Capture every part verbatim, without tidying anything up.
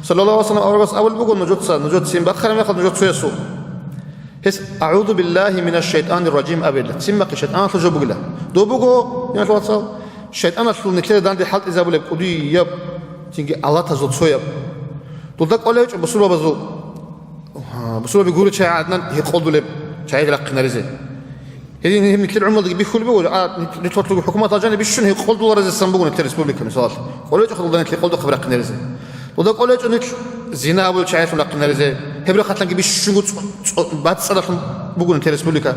Саллаллагьу гӀалайгьи ва саллам аварагас абулеб буго нужеца, нужеца ццин бахъараб мехалда нужер цоясул. Гьес «АгӀузу биллагьи минаш шайтӀанир ражим» абила, ццин бахъи шайтӀаналъул жо бугила. Доб буго, диналъул вацал, шайтӀаналъул нилъеда данде хӀалтӀизабулеб кӀудияб, цинги алатазул цояб. Дулда кӀолев гьечӀо бусурбабазул, а, бусурбаби гурел чагӀи гӀадин гьекъолдулеб чагӀи рахъинаризе. Гьедин гьеб нилъер гӀумруялдаги бихьулеб буго, а, нилъ-, нилъ-, гьоркьоб хӀукуматалда жаниб бищун гьекъолдуларезе сан буго нилъер республика, мисалалъ. КӀолев гьечӀо хадуб нилъ гьекъолдухъе рахъинаризе. Дулда кӀолев гьечӀо нилъ зина гьабулел чагӀилъун рахъинаризе. Гьеб рахъалъанги бищунго цӀо-, цӀо-, бацӀцӀадалъун буго нилъер республика.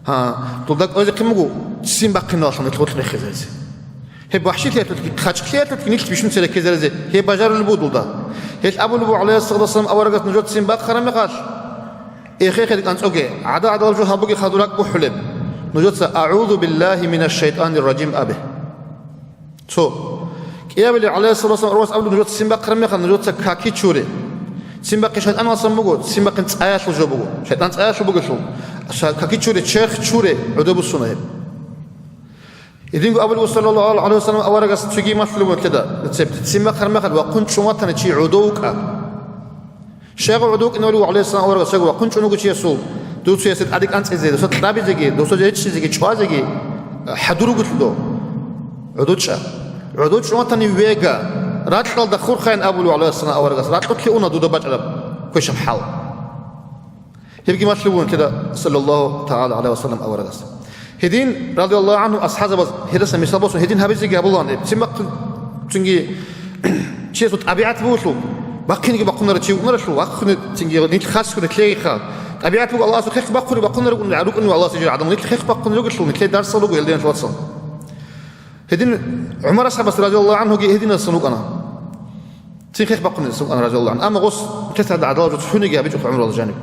Гьа, дулда кӀолезехъин буго ццин бахъиналъун нилъ гъоркь рехизаризе. Гьеб вахӀшилъиялъулъги, хъачӀлъиялъулъги нилъ бищун цереккезаризе, гьеб бажарулеб буго дулда. Гьел абулеб буго, гӀалайгьиссалату вассалам, аварагас нужер ццин бахъараб мехалъ, эхе-эхеде кӀанцӀоге, гӀадал-гӀадалаб жо гьабуге хадур ракӀ бухӀулеб. Нужеца «АгӀузу биллагьи минаш шайтӀанир ражим» абе. Цо. КӀиабилеб, гӀалайгьиссалату вассалам, аварагас абулеб, нужеца ццин бахъараб мехалъ, нужеца каки чуре. Ццин бахъи шайтӀаналъан буго, ццин бахъин цӀаялъул жо буго. ШайтӀан цӀаялъул бугелъул. Ша-, каки чуре, черх чуре, гӀодобе буссуна гьеб. Гьединго абулеб, саллаллагьу гӀалайгьи ва саллам, аварагас цоги малъулеб нилъеда рецепт. Ццин бахъараб мехалъ вахъун чӀун ватани чи гӀодов вукӀа. Щайгу гӀодов вукӀине вуго, гӀалайгьиссалам, аварагас, щайгу вахъун чӀун вуго чиясул, дуца гьесда тӀаде кӀанцӀизе, дуца кьабизеги, дуца речӀчӀизеги, чӀвазеги хӀадур вугелъул дов. ГӀодов чӀа. ГӀодов чӀун ватани вега, ракьалда хурхайин абулеб, гӀалайгьиссалам, аварагас, ракьулъе уна дуда бачӀараб квешаб хӀал. Гьебги малъулеб бугин кида, саллаллагьу тагӀала гӀалайгьи ва саллам, аварагас. Гьедин, радияллагьу гӀангьу, асхӀазабаз гьедасан мисал босун, гьедин гьабизеги гьабулаан, гьеб цин бахъун, цинги чиясул тӀабигӀат бугелъул, бахъинеги бахъунарев чи вукӀунарелъул, вахъуне, цинги нилъ хасго лъегиха. ТӀабигӀат буго, Аллагьасул хехго бахъуни бахъунарев вукӀун, рукӀунев Аллагьас жир гӀадамал, нилъ хехго бахъунарев вугелъул, нилъее дарсал руго гьелден вацал. Гьедин ГӀумар асхӀабас, радияллагьу гӀангьуги, гьединасан вукӀана. Цин хех бахъунел сукъана, разияллагьу гӀангьу. Амма гъос нилъеца гӀадалал жо цониги гьабичӀо ГӀумаралда жаниб.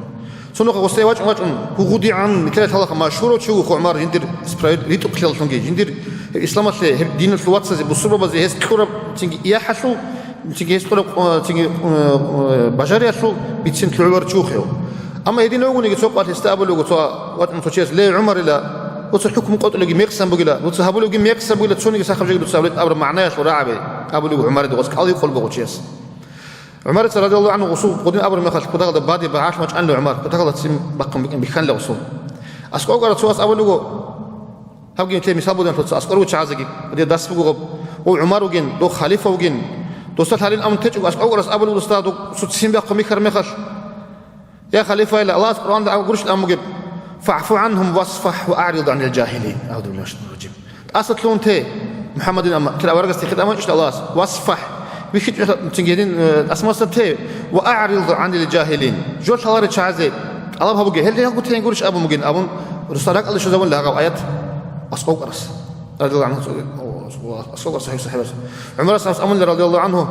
Цо нухалъ гъосие вачӀун-вачӀун, гугъудигӀан нилъеда лъалаха машгьурав чи вуго ГӀумар, жиндир справед-, ритӀухълъиялдалъунги, жиндир исламалъе, гьеб диналъул вацазе, бусурбабазе гьес кьураб цинги яхӀалъул, цинги гьес кьураб, э, цинги, э, э, бажариялъул бицин лъугӀуларев чи вухъев. Амма гьедин вугониги цо къвалъ гьесда абулев вуго, цо вачӀун цо чияс: «Ле, ГӀумарила, дуца хӀукму къотӀулевги мекъсан бугила, дуца гьабулевги мекъсан бугила, цониги сахаб жеги дуца гьабулеб», абураб магӀнаялъул рагӀаби абулев ГӀумарида гъос кӀалги къулбагъу чияс. ГӀумарица, радияллагьу гӀангьу, гъусул гъудин абураб мехалъ, кутакалда бадиб багӀалъ вачӀанила ГӀумар, кутакалда цин бахъун бикӀин бихьанила гъусул. АскӀов вукӀарав цо вас абулего, гьабги нилъее мисал бугин лъуца, аскӀор вугев чагӀазеги, дие дас буго гъаб, ва ГӀумар вугин, дов халифа вугин, досда лъалин амун течӀого, аскӀов вукӀарас абулев досда, дов цо цин бахъун бихьараб мехалъ: «Я халифайила, Аллагьас Къуръанда гурищ амугеб: ФагӀфу гӀангьум васфахӀ ва аърид гӀанил жагьилин». АгӀузу биллагьи минаш шайтӀанир ражим. ТӀаса лъугьун те, МухӀаммадин, амма кир аварагас тихид аманчӀищ Аллагьас: «ВасфахӀ». ВихьичӀо цинги гьедин, э, асмаса те: «Ва аърид гӀанил жагьилин». Жо лъаларел чагӀазе тӀалаб гьабуге, гьел гьелгутен гурищ абун бугин абун, русал ракӀалде щвезабун лагъав аят аскӀов вукӀарас. Радияллагьу гӀангьу, о, о, аскӀов вукӀарас сахӀиб сахӀабас. ГӀумарас гьас амулла, радияллагьу гӀангьу,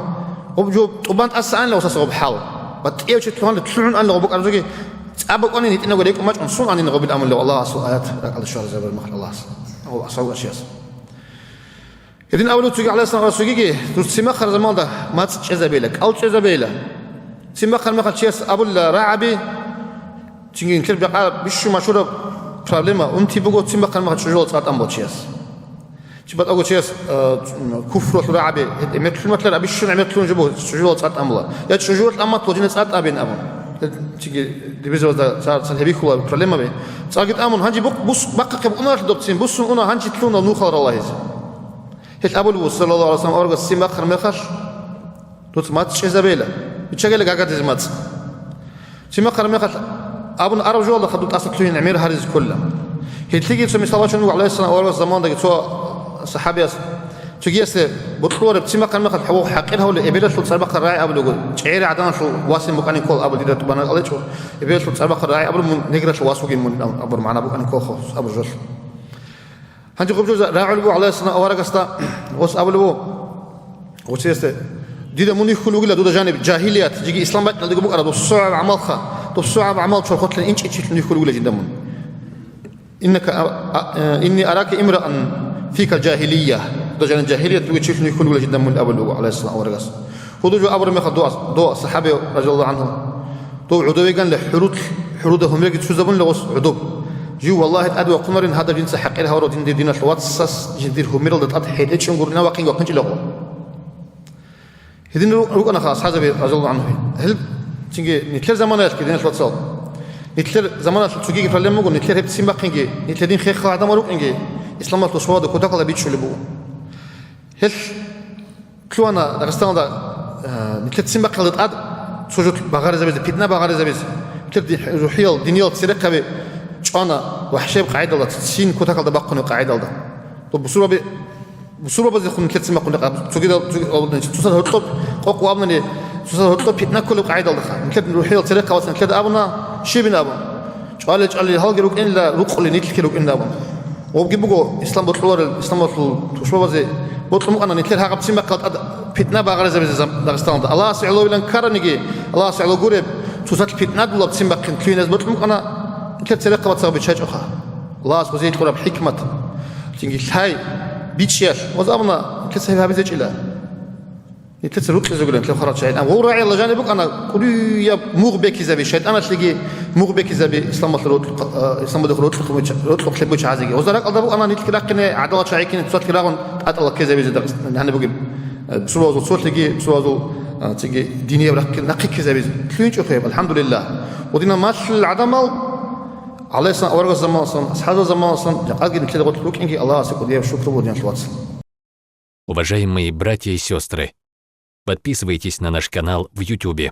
гъоб жо тӀубан тӀаса анила гъосаса гъоб хӀал. БатӀияв чи лъугьанила, лъугӀун анила гъоб букӀараб жоги, цӀа букӀанин гьитӀинабго рекӀун бачӀун, сун анин гъобил амулев Аллагьасул аят ракӀалде щвараб мехалъ Аллагьас. О, аскӀов вукӀарас чияс. Гьедин абулев цоги, гӀалайгьиссалам, цогиги, дур ццин бахъараб замалда мацӀ чӀезабейила, кӀал чӀезабейила. Ццин бахъараб мехалъ чияс абулила рагӀаби, цинги нилъер бакъа бищун машгьураб проблема, унти буго ццин бахъараб мехалъ чӀужуялъ цӀар тӀамула чияс. Чи батӀаго чияс, э, куфралъул рагӀаби, гьеб гӀемерлъун батлар, абищун гӀемерлъун жо буго, чӀужуялъ цӀар тӀамула. Я чӀужуялъ аммат ва жина цӀар тӀабин абун. Гьеб цинги дибизавазда цар-, цар гьебихьула проблемаби. ЦӀарги тӀамун, гьанже бухъ-, бус-, бахъахъе букӀуналъ доб ццин, буссун уна, гьанже лъугьуна нухал раллагьизе. Гьел абулеб буго, саллаллагьу гӀалайгьи ва саллам, аварагас ццин бахъараб мехалъ, дуца мацӀ чӀезабейила, биччагейила гагадизе мацӀ. Ццин бахъараб мехалъ абун араб жоялда хадуб тӀаса лъугьин гӀемер гьаризе кколила. Гьелъиги цо мисал бачун буго, гӀалайгьиссалам, аварагас замандаги цо сахӀабияс, цогиясе бокьулареб ццин бахъараб мехалъ гьав хӀакъир гьавулев эбелалъул цӀар бахъараб рагӀи абулего, чӀегӀер гӀаданалъул васин букӀанин ккола абулеб дида тӀубана кӀалечӀо, эбелалъул цӀар бахъараб рагӀи абулеб мун негралъул вас вугин мун абураб магӀна букӀанин кколха абураб жоялъ. Гьанже гъоб жо рагӀулеб буго гӀалайгьиссалам аварагасда, гъос абулеб буго гъосиясда: «Дида мун вихьулев вугила дуда жаниб жагьилият, жеги ислам бачӀиналдего букӀараб доб согӀаб гӀамалха, доб согӀаб гӀамал чорхолъан инчӀей чилъун вихьулев вугила дида мун. Иннака а-, а-, э, инни арака имраан фикал жагьилия, дуда жаниб жагьилият бугев чилъун вихьулев вугила дида мун», абулеб буго гӀалайгьиссалам аварагас. Гьудул жо абураб мехалъ дов, дов сахӀаби, радияллагьу гӀангьу, дов гӀодовеган хӀурул, хӀуруда гьумерги ццузабунила гъос гӀодоб. Жив, валлагьи, тӀаде вахъунарин гьадаб жинца хӀакъир гьавурав жиндир диналъул вацас жиндир гьумералда тӀад хӀетӀе чӀун гурина вахъинги вахъинчӀила гъо. Гьедин ру-, рукӀанаха асхӀабзаби, разияллагьу гӀангьу. Гьел цинги нилъер заманаялъги, диналъул вацал, нилъер заманалъул цогиги проблема буго, нилъер гьеб ццин бахъинги, нилъер дин хеххал гӀадамал рукӀинги, исламалъул шабабазда кутакалда бичӀчӀулеб буго. Гьел лъугьана Дагъистаналда, э, нилъер ццин бахъиналда тӀад цо жо багъаризабизе, питна багъаризабизе. Нилъер ди-, рухӀиял, диниял церехъаби чӀвана вахӀшияб къагӀидалда, ццин кутакалда бахъунеб къагӀидалда. Доб бусурбаби Бусурбабазехун нилъер ццин бахъун рекъа, цогидал, цоги-, цоцаз гьоркьоб къокъ абуни, цоцаз гьоркьоб питна кколеб къагӀидалдаха. Нилъер рухӀиял церехъабаца нилъеда абуна, щибин абун. ЧӀвалел-чӀвалел гьалги рукӀинила, рукъулел нилъги рукӀинила абун. Гъобги буго, ислам бокьуларел, исламалъул тушбабазе бокьун букӀана нилъер гьагъаб ццин бахъал тӀад питна багъаризабизе зам-, Дагъистаналда. Аллагьасе гӀоло вилан ккараниги, Аллагьасе гӀоло гуреб, цоцалъ питнадулаб ццин бахъин лъугьиназе бокьун букӀана нилъер церехъабаца биччачӀоха. Аллагьас гъозие кьураб хӀикмат, цинги лъай, бичӀчӀиялъ, ва замана нилъеца гьеб гьабизечӀила. Нилъеца рукьизегулан нилъер хварал чагӀи. Амма гъов рагӀиялда жаниб букӀана кӀудияб мугъ бекизаби, шайтӀаналъеги мугъ бекизаби исламалъ рокь-, а, исламалда рокьухъе буча-, рокьухъ лъеб бучагӀазеги. Гъозда ракӀалда букӀана нилъги рахъине гӀадала чагӀи ккине цоцалъги рагъун тӀатӀала ккезабизе Дагъист-, гьаниб бугеб, э, бусурбабазул цолъиги, бусурбабазул, а, цинги динияб рахъин нахъе ккезабизе. ЛъугьинчӀо хъеб, алхӀамдулиллагь. Гъодинаб малъулел гӀадамал, гӀалайгьиссалам аварагас заманалсан, асхӀабзабаз заманалсан, жакъаги нилъеда гъорлъ рукӀинги Аллагьасе кӀудияб шукру буго, диналъул вацал. Уважаемые братья и сестры, подписывайтесь на наш канал в Ютубе.